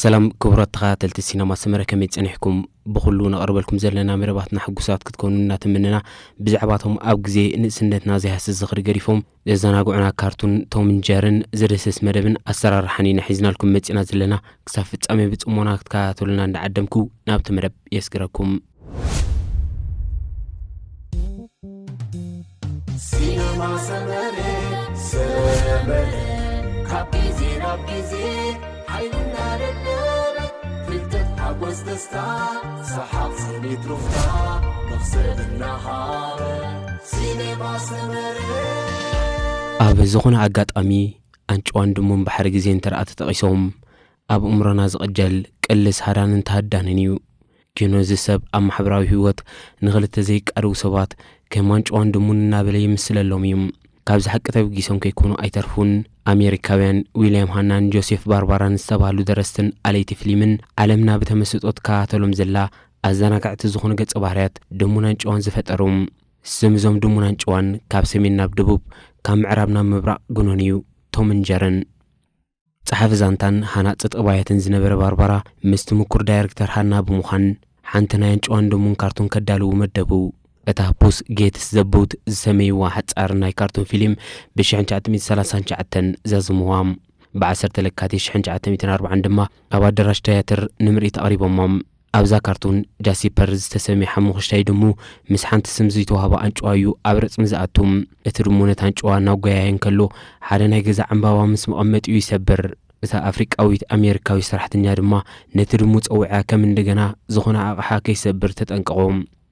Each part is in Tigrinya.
ሰላም ክቡራት ተኸታተልቲ ሲነማ ሰመረ፣ ከመይ ጸኒሕኩም? ብኹሉ ነቕርበልኩም ዘለና መደባትና ሕጉሳት ክትኮኑ እናተመነና፣ ብዛዕባቶም ኣብ ግዜ ንእስነትና ዘይሃስስ ዝኽሪ ገዲፎም ዘዘናግዑና ካርቱን ቶምን ጀርን ዝድህስስ መደብን ኣሰራርሓን ኢና ሒዝናልኩም መጺና ዘለና። ክሳብ ፍጻሜ ብጽሞና ክትከታተሉና እንዳዓደምኩ ናብቲ መደብ የስግረኩም። ሲነማ ሰመረ ሰመረ ካብ ግዜ ናብ ግዜ ሓይልና ደለበ ፍልጠት ሓጎስ ደስታ ሰሓቕ ስኒት ሩፍታ መኽሰብ እናሃበ ሲነማ ሰመረ ኣብ ዝኾነ ኣጋጣሚ ኣንጭዋን ድሙን ባሕሪ ግዜ እንተ ደኣ ተጠቒሶም ኣብ እምሮና ዝቕጀል ቅልስ ሃዳንን ተሃዳንን እዩ። ኪኖ እዚ ሰብ ኣብ ማሕበራዊ ህይወት ንኽልተ ዘይቃደዉ ሰባት ከም ኣንጭዋን ድሙን እናበለ ይምስለሎም እዩ። ካብዚ ሓቂ ተበጊሶም ከይኮኑ ኣይተርፉን። ኣሜሪካውያን ዊልያም ሃናን ጆሴፍ ባርባራን ዝተባህሉ ደረስትን ኣለይቲ ፊልምን ዓለምና ብተመስጦ ትከታተሎም ዘላ ኣዘናጋዕቲ ዝኾኑ ገጸ ባህርያት ድሙን ኣንጭዋን ዝፈጠሩ። ስም እዞም ድሙን ኣንጭዋን ካብ ሰሜን ናብ ደቡብ ካብ ምዕራብ ናብ ምብራቕ ግኖን እዩ። ቶምን ጀርን ጸሓፊ ዛንታን ሃናጺ ጠባያትን ዝነበረ ባርባራ ምስቲ ምኩር ዳይረክተር ሃና ብምዃን ሓንቲ ናይ ኣንጭዋን ድሙን ካርቱን ከዳልዉ መደቡ። እታ ፑስ ጌትስ ዘ ቡት ዝሰመይዋ ሓጻር ናይ ካርቱን ፊልም ብ ሽሕን ትሽዓተ ሚእትን ሰላሳን ትሽዓተን ዘዝምዋ። ብ ዓሰርተ ለካቲት ሽሕን ትሽዓተ ሚእትን ኣርባዓን ድማ ኣብ ኣዳራሽ ትያትር ንምርኢት ኣቕሪቦሞም። ኣብዛ ካርቱን ጃሲፐር ዝተሰምየ ሓሙኽሽታይ ድሙ ምስ ሓንቲ ስም ዘይተዋህባ ኣንጭዋ እዩ ኣብ ረጽሚ ዝኣቱ። እቲ ድሙ ነታ ኣንጭዋ እናጎያየ እንከሎ ሓደ ናይ ገዛ ዕምባባ ምስ መቐመጢኡ ይሰብር። እታ ኣፍሪቃዊት ኣሜሪካዊት ሰራሕተኛ ድማ ነቲ ድሙ ጸዊዓ ከም እንደገና ዝኾነ ኣቕሓ ከይሰብር ተጠንቅቖ።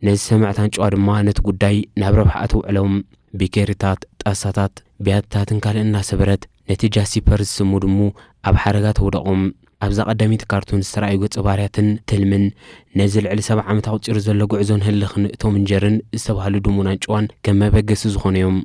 ነዚ ዝሰምዐት ኣንጭዋ ድማ ነቲ ጉዳይ ናብ ረብሓኣ ተውዕሎ። ቢኬሪታት፣ ጣሳታት፣ ብያትታትን ካልእን እናሰበረት ነቲ ጃሲፐር ዝስሙ ድሙ ኣብ ሓደጋ ተውደቖ። ኣብዛ ቀዳመይቲ ካርቱን ዝተራእዩ ገጸ ባህርያትን ትልምን ነዚ ልዕሊ ሰብዓ ዓመት ኣቑጺሩ ዘሎ ጉዕዞን ህልኽን ቶም ን ጀርን ዝተባህሉ ድሙን ኣንጭዋን ከም መበገሲ ዝኾኑ እዮም።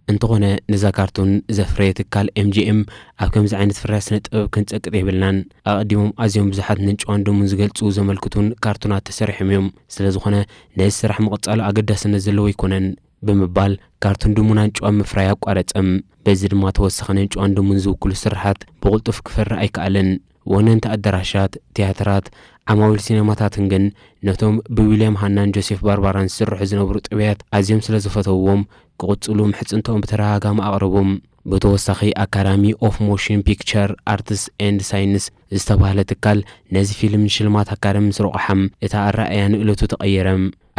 እንተኾነ ነዛ ካርቱን ዘፍረየ ትካል ኤም ጂ ኤም ኣብ ከምዚ ዓይነት ፍርያት ስነ ጥበብ ክንጸቅጥ የብልናን። ኣቐዲሞም ኣዝዮም ብዙሓት ነንጭዋን ድሙን ዝገልጹ ዘመልክቱን ካርቱናት ተሰሪሖም እዮም። ስለ ዝኾነ ነዚ ስራሕ ምቕጻሉ ኣገዳስነት ዘለዎ ኣይኮነን ብምባል ካርቱን ድሙን ኣንጭዋን ምፍራይ ኣቋረጸም። በዚ ድማ ተወሳኺ ነንጭዋን ድሙን ዝውክሉ ስርሓት ብቕልጡፍ ክፈሪ ኣይከኣለን። ወነንቲ ኣዳራሻት፣ ትያትራት፣ ዓማዊል ሲነማታትን ግን ነቶም ብዊልያም ሃናን ጆሴፍ ባርባራን ዝስርሑ ዝነብሩ ጥብያት ኣዝዮም ስለ ዝፈተውዎም ክቕጽሉ ምሕጽንትኦም ብተደጋጋሚ ኣቕረቦም። ብተወሳኺ ኣካዳሚ ኦፍ ሞሽን ፒክቸር ኣርትስ ኤንድ ሳይንስ ዝተባህለ ትካል ነዚ ፊልም ንሽልማት ኣካዳሚ ምስ ረቑሓም እታ ኣረኣእያ ንእለቱ ተቐየረ።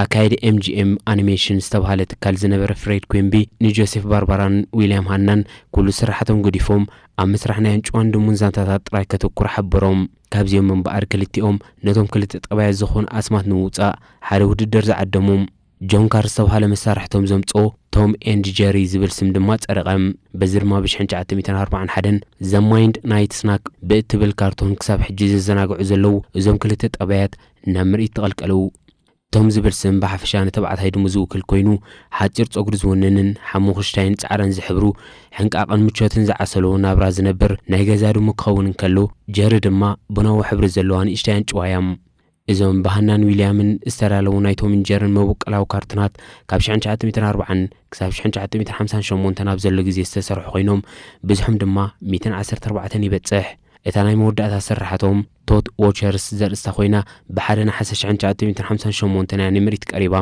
ኣካየዲ ኤም ጂ ኤም ኣኒሜሽን ዝተባህለ ትካል ዝነበረ ፍሬድ ኩንቢ ንጆሴፍ ባርባራን ዊልያም ሃናን ኩሉ ስራሓቶም ገዲፎም ኣብ ምስራሕ ናይ ኣንጭዋን ድሙን ዛንታታት ጥራይ ከተኩሩ ሓበሮም። ካብዚኦም እምበኣር ክልቲኦም ነቶም ክልተ ጠባያት ዝኾኑ ኣስማት ንምውጻእ ሓደ ውድድር ዝዓደሙ። ጆን ካር ዝተባህለ መሳርሕቶም ዘምጽኦ ቶም ኤንድ ጀሪ ዝብል ስም ድማ ጸደቐ። በዚ ድማ ብ ሽሕን ትሽዓተ ሚእትን ኣርባዓን ሓደን ዘ ማይንድ ናይት ስናክ ብእትብል ካርቶን ክሳብ ሕጂ ዘዘናግዑ ዘለዉ እዞም ክልተ ጠባያት ናብ ምርኢት ተቐልቀሉ። ቶም ዝብል ስም ብሓፈሻ ንተባዕታይ ድሙ ዝውክል ኮይኑ፣ ሓጺር ጸጉሪ ዝውንንን ሓሙኽሽታይን ጻዕዳን ዝሕብሩ ሕንቃቕን ምቾትን ዝዓሰሎ ናብራ ዝነብር ናይ ገዛ ድሙ ክኸውን እንከሎ፣ ጀሪ ድማ ቡናዊ ሕብሪ ዘለዋ ንእሽተይ ኣንጭዋ እያ። እዞም ብሃናን ዊልያምን ዝተዳለዉ ናይ ቶም ን ጀርን መበቆላዊ ካርቱናት ካብ ሽሕን ትሽዓተ ሚእትን ኣርባዓን ክሳብ ሽሕን ትሽዓተ ሚእትን ሓምሳን ሸሞንተን ኣብ ዘሎ ግዜ ዝተሰርሑ ኮይኖም፣ ብዝሖም ድማ ሚእትን ዓሰርተ ኣርባዕተን ይበጽሕ። እታ ናይ መወዳእታ ስርሓቶም ቶት ዎቸርስ ዘርእስታ ኮይና፣ ብሓደ ነሓሰ ሽሕን ትሽዓተ ሚእትን ሓምሳን ሸሞንተን እያ ንምርኢት ቀሪባ።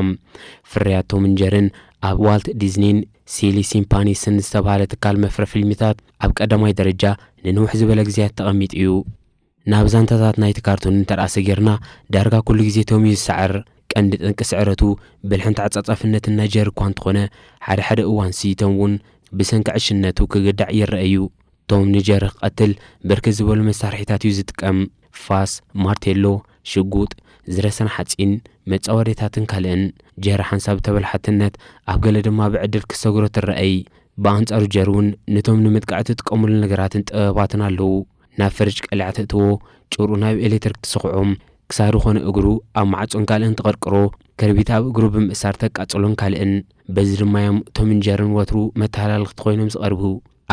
ፍርያት ቶም ን ጀርን ኣብ ዋልት ዲዝኒን ሲሊ ሲምፓኒስን ዝተባህለ ትካል መፍረ ፊልምታት ኣብ ቀዳማይ ደረጃ ንንውሕ ዝበለ ግዜያት ተቐሚጡ እዩ። ናብ ዛንታታት ናይቲ ካርቱን እንተ ደኣ ሰጊርና፣ ዳርጋ ኩሉ ግዜ ቶም እዩ ዝሰዕር። ቀንዲ ጠንቂ ስዕረቱ ብልሕን ተዓጻጻፍነትን ናይ ጀሪ እኳ እንተኾነ፣ ሓደ ሓደ እዋን ስይቶም እውን ብሰንኪ ዕሽነቱ ክግዳዕ ይረአ እዩ። ቶም ንጀሪ ክቐትል ብርክት ዝበሉ መሳርሒታት እዩ ዝጥቀም። ፋስ፣ ማርቴሎ፣ ሽጉጥ፣ ዝረሰን ሓጺን፣ መጻወዴታትን ካልእን። ጀሪ ሓንሳብ ተበላሓትነት፣ ኣብ ገለ ድማ ብዕድል ክሰግሮ ትረኣይ። ብኣንጻሩ ጀሪ እውን ነቶም ንምጥቃዕ ትጥቀሙሉ ነገራትን ጥበባትን ኣለዉ። ናብ ፍርጅ ቀሊዓ ተእትዎ፣ ጭርኡ ናብ ኤሌክትሪክ ትስኹዖ፣ ክሳዱ ኾነ እግሩ ኣብ ማዕጾን ካልእን ትቐርቅሮ፣ ከርቢት ኣብ እግሩ ብምእሳር ተቃጽሎን ካልእን። በዚ ድማ እዮም ቶም ን ጀርን ወትሩ መተሃላልኽቲ ኮይኖም ዝቐርቡ።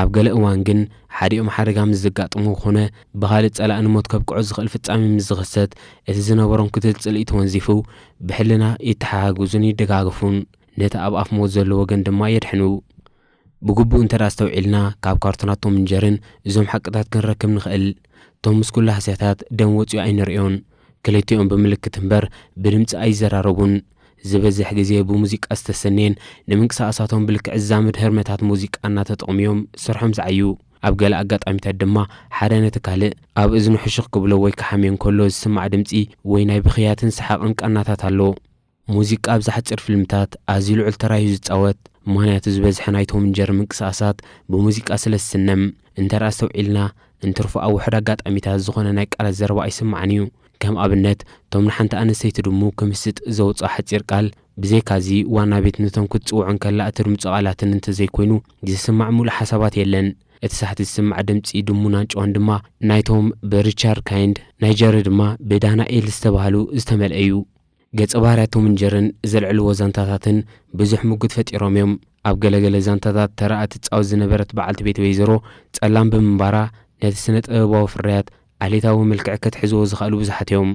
ኣብ ገለ እዋን ግን ሓዲኦም ሓደጋ ምስ ዘጋጥሞ ኾነ ብኻልእ ጸላኢ ንሞት ከብቅዖ ዝኽእል ፍጻሜ ምስ ዝኽሰት፣ እቲ ዝነበሮም ክትል ጽልኢ ተወንዚፉ ብሕልና ይተሓጋገዙን ይደጋገፉን። ነቲ ኣብ ኣፍ ሞት ዘሎ ወገን ድማ የድሕኑ። ብግቡእ እንተ ደኣ ኣስተውዒልና፣ ካብ ካርቱናት ቶም ን ጀርን እዞም ሓቅታት ክንረክብ ንኽእል። እቶም ምስ ኩሉ ሃስያታት ደም ወጺኡ ኣይንርእዮን። ክልቲኦም ብምልክት እምበር ብድምጺ ኣይዘራረቡን። ዝበዝሕ ግዜ ብሙዚቃ ዝተሰነየን ንምንቅስቓሳቶም ብልክዕ ዝዛመድ ህርመታት ሙዚቃ እናተጠቕሙ እዮም ስርሖም ዝዓዩ። ኣብ ገለ ኣጋጣሚታት ድማ ሓደ ነቲ ካልእ ኣብ እዝኑ ሕሹኽ ክብሎ ወይ ክሓምዮ እንከሎ ዝስማዕ ድምጺ ወይ ናይ ብኽያትን ሰሓቕን ቃናታት ኣሎ። ሙዚቃ ኣብዚ ሓጺር ፊልምታት ኣዝዩ ልዑል ተራ እዩ ዝጻወት፣ ምኽንያቱ ዝበዝሐ ናይ ቶም ን ጀሪ ምንቅስቓሳት ብሙዚቃ ስለ ዝስነም። እንተ ደኣ ኣስተውዒልና፣ እንትርፎ ኣብ ውሑድ ኣጋጣሚታት ዝኾነ ናይ ቃላት ዘረባ ኣይስማዕን እዩ። ከም ኣብነት፣ ቶም ንሓንቲ ኣንስተይቲ ድሙ ክምስጥ ዘውጽኦ ሓጺር ቃል፣ ብዘይካዚ ዋና ቤት ነቶም ክትጽውዖ እንከላ እትድምጾ ቃላትን እንተዘይኮይኑ፣ ዝስማዕ ምሉእ ሓሳባት የለን። እቲ ሳሕቲ ዝስማዕ ድምጺ ድሙን ኣንጭዋን ድማ ናይቶም ብሪቻርድ ካይንድ፣ ናይ ጀሪ ድማ ብዳናኤል ዝተባህሉ ዝተመልአ እዩ። ገጸ ባህርያት ቶም ን ጀርን ዘልዕልዎ ዛንታታትን ብዙሕ ምጉት ፈጢሮም እዮም። ኣብ ገለገለ ዛንታታት ተራኣ ትጻወት ዝነበረት በዓልቲ ቤት ወይዘሮ ጸላም ብምንባራ፣ ነቲ ስነ ጥበባዊ ፍርያት ዓሌታዊ መልክዕ ክትሕዝዎ ዝኽኣሉ ብዙሓት እዮም።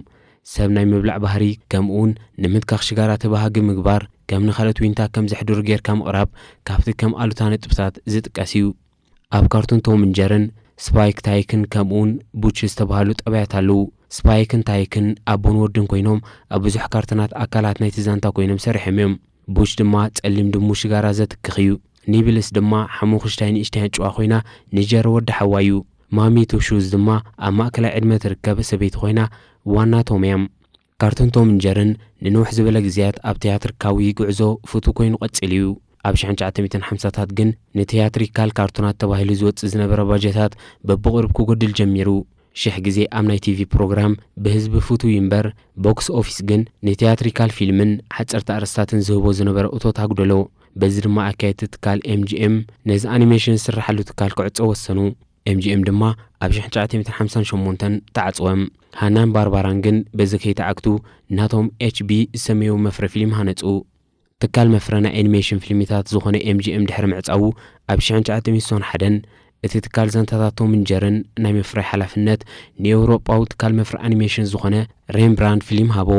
ሰብ ናይ ምብላዕ ባህሪ፣ ከምኡውን ንምትካኽ ሽጋራ ተባሃጊ ምግባር፣ ከም ንኻልኦት ዊንታ ከም ዘሕድሩ ጌርካ ምቕራብ፣ ካብቲ ከም ኣሉታ ነጥብታት ዝጥቀስ እዩ። ኣብ ካርቱን ቶም ን ጀርን ስፓይክ ታይክን ከምኡውን ቡች ዝተባህሉ ጠባያት ኣለዉ። ስፓይክን ታይክን ኣቦን ወድን ኮይኖም ኣብ ብዙሕ ካርቱናት ኣካላት ናይቲ ዛንታ ኮይኖም ሰሪሖም እዮም። ቡች ድማ ጸሊም ድሙ ሽጋራ ዘትክኽ እዩ። ኒብልስ ድማ ሓሙኽሽታይ ንእሽተይ ኣንጭዋ ኮይና ንጀሪ ወዲ ሓዋ እዩ። ማሚ ቱ ሹዝ ድማ ኣብ ማእከላይ ዕድመ ትርከብ ሰበይቲ ኮይና ዋና ቶም እያ። ካርቱን ቶም ን ጀርን ንንውሕ ዝበለ ግዜያት ኣብ ቲያትሪካዊ ጉዕዞ ፍቱው ኮይኑ ቀጺሉ እዩ። ኣብ ሽሕን ትሽዓተ ሚእትን ሓምሳታት ግን ንቲያትሪካል ካርቱናት ተባሂሉ ዝወጽእ ዝነበረ ባጀታት በብቑሩብ ክጎድል ጀሚሩ። ሽሕ ግዜ ኣብ ናይ ቲቪ ፕሮግራም ብህዝቢ ፍቱው እዩ እምበር፣ ቦክስ ኦፊስ ግን ንቲያትሪካል ፊልምን ሓጸርቲ ኣርእስታትን ዝህቦ ዝነበረ እቶት ኣጉደሎ። በዚ ድማ ኣካየድቲ ትካል ኤም ጂ ኤም ነዚ ኣኒሜሽን ዝስርሓሉ ትካል ክዕጾ ወሰኑ። ኤም ጂ ኤም ድማ ኣብ ሽሕን ትሽዓተ ሚእትን ሓምሳን ሸሞንተን ተዓጽወ። ሃናን ባርባራን ግን በዚ ከይተዓግቱ ናቶም ኤች ቢ ዝሰመዩ መፍረ ፊልም ሃነጹ። ትካል መፍረ ናይ ኣኒሜሽን ፊልምታት ዝኾነ ኤም ጂ ኤም ድሕሪ ምዕጻዉ፣ ኣብ ሽሕን ትሽዓተ ሚእትን ስሳን ሓደን እቲ ትካል ዛንታታት ቶም ን ጀርን ናይ ምፍራይ ሓላፍነት ንኤውሮጳዊ ትካል መፍረ ኣኒሜሽን ዝኾነ ሬምብራንድ ፊልም ሃቦ።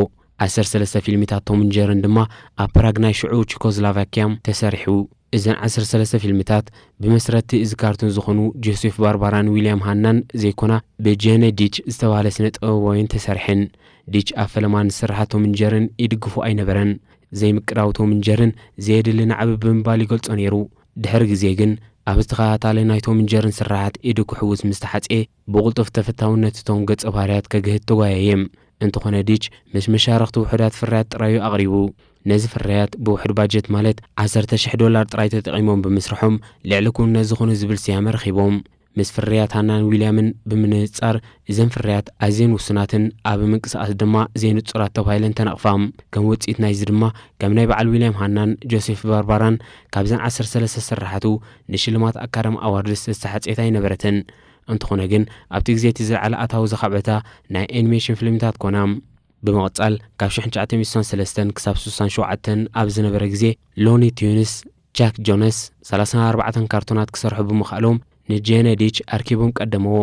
ዓሰርተ ሰለስተ ፊልምታት ቶም ን ጀርን ድማ ኣብ ፕራግ ናይ ሽዑ ቺኮስላቫኪያ ተሰሪሑ። እዘን ዓሰርተ ሰለስተ ፊልምታት ብመስረትቲ እዚ ካርቱን ዝኾኑ ጆሴፍ ባርባራን ዊልያም ሃናን ዘይኮና፣ ብጄነ ዲች ዝተባህለ ስነ ጥበባውያን ተሰሪሐን። ዲች ኣብ ፈለማ ንስርሓት ቶም ን ጀርን ይድግፎ ኣይነበረን። ዘይምቅዳው ቶም ን ጀርን ዘየድሊ ናዕቢ ብምባል ይገልጾ ነይሩ። ድሕሪ ግዜ ግን፣ ኣብ ዝተኸታታለ ናይ ቶም ን ጀርን ስርሓት ኢዱ ክሕውስ ምስ ተሓጽየ፣ ብቕልጡፍ ተፈታውነት እቶም ገጸ ባህርያት ከግህድ ተጓየየ። እንተኾነ ዲች፣ ምስ መሻርኽቲ ውሑዳት ፍርያት ጥራዩ ኣቕሪቡ። ነዚ ፍርያት ብውሑድ ባጀት፣ ማለት ዓሰርተ ሽሕ ዶላር ጥራይ ተጠቒሞም ብምስርሖም፣ ልዕሊ ክውንነት ዝኾኑ ዝብል ስያመ ረኺቦም። ምስ ፍርያት ሃናን ዊልያምን ብምንጽጻር፣ እዘን ፍርያት ኣዝየን ውሱናትን ኣብ ምንቅስቓስ ድማ ዘይንጹራት ተባሂለን ተነቕፋ። ከም ውጽኢት ናይዚ ድማ፣ ከም ናይ በዓል ዊልያም ሃናን ጆሴፍ ባርባራን፣ ካብዘን ዓሰርተ ሰለስተ ስርሓቱ ንሽልማት ኣካዳሚ ኣዋርድስ ዝተሓጽየት ኣይነበረትን። እንተኾነ ግን፣ ኣብቲ ግዜ እቲ ዝለዓለ ኣታዊ ዘኻዕበታ ናይ ኣኒሜሽን ፊልምታት ኮና። ብምቕጻል፣ ካብ ሽሕን ትሽዓተ ሚእትን ስሳን ሰለስተን ክሳብ ስሳን ሸውዓተን ኣብ ዝነበረ ግዜ፣ ሎኒ ቲዩንስ፣ ጃክ ጆነስ፣ ሰላሳን ኣርባዕተን ካርቱናት ክሰርሑ ብምኽኣሎም፣ ንጄነ ዲች ኣርኪቦም ቀደምዎ።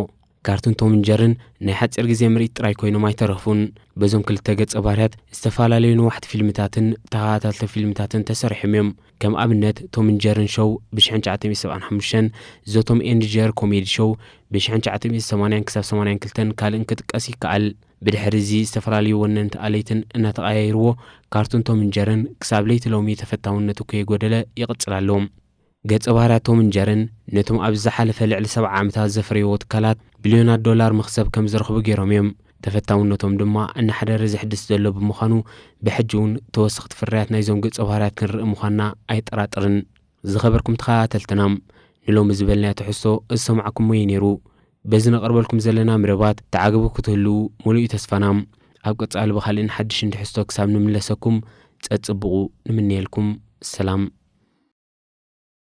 ካርቱን ቶም ን ጀርን ናይ ሓጺር ግዜ ምርኢት ጥራይ ኮይኖም ኣይተረፉን። በዞም ክልተ ገጸ ባህርያት ዝተፈላለዩ ነዋሕቲ ፊልምታትን ተኸታተልቲ ፊልምታትን ተሰሪሖም እዮም። ከም ኣብነት፣ ቶም ን ጀርን ሾው ብሽሕን ትሽዓተ ሚእትን ሰብዓን ሓሙሽተን፣ ዘ ቶም ኤንድ ጀሪ ኮሜዲ ሾው ብሽሕን ትሽዓተ ሚእትን ሰማንያን ክሳብ ሰማንያን ክልተን ካልእን ክጥቀስ ይከኣል። ብድሕሪ እዚ ዝተፈላለዩ ወነንቲ ኣለይትን እናተቐያየርዎ፣ ካርቱን ቶም ን ጀርን ክሳብ ለይቲ ሎሚ ተፈታውነቱ ከየጎደለ ይቕጽል ኣሎ። ገጸ ባህርያት ቶም ን ጀርን ነቶም ኣብዚ ዝሓለፈ ልዕሊ ሰብዓ ዓመታት ዘፍረይዎ ትካላት ቢልዮናት ዶላር መኽሰብ ከም ዝረኽቡ ገይሮም እዮም። ተፈታውነቶም ድማ እናሓደረ ዘሕድስ ዘሎ ብምዃኑ፣ ብሕጂ እውን ተወሰኽቲ ፍርያት ናይዞም ገጸ ባህርያት ክንርኢ ምዃንና ኣየጠራጥርን። ዝኸበርኩም ተኸታተልትና፣ ንሎሚ ዝበልናዮ ትሕዝቶ ዝሰማዕኩሞ እዩ ነይሩ። በዚ ነቕርበልኩም ዘለና መደባት ተዓግቡ ክትህልዉ ሙሉእ እዩ ተስፋና። ኣብ ቀጻሊ ብኻልእን ሓድሽን ትሕዝቶ ክሳብ ንምለሰኩም፣ ጸጽብቑ ንምነየልኩም። ሰላም።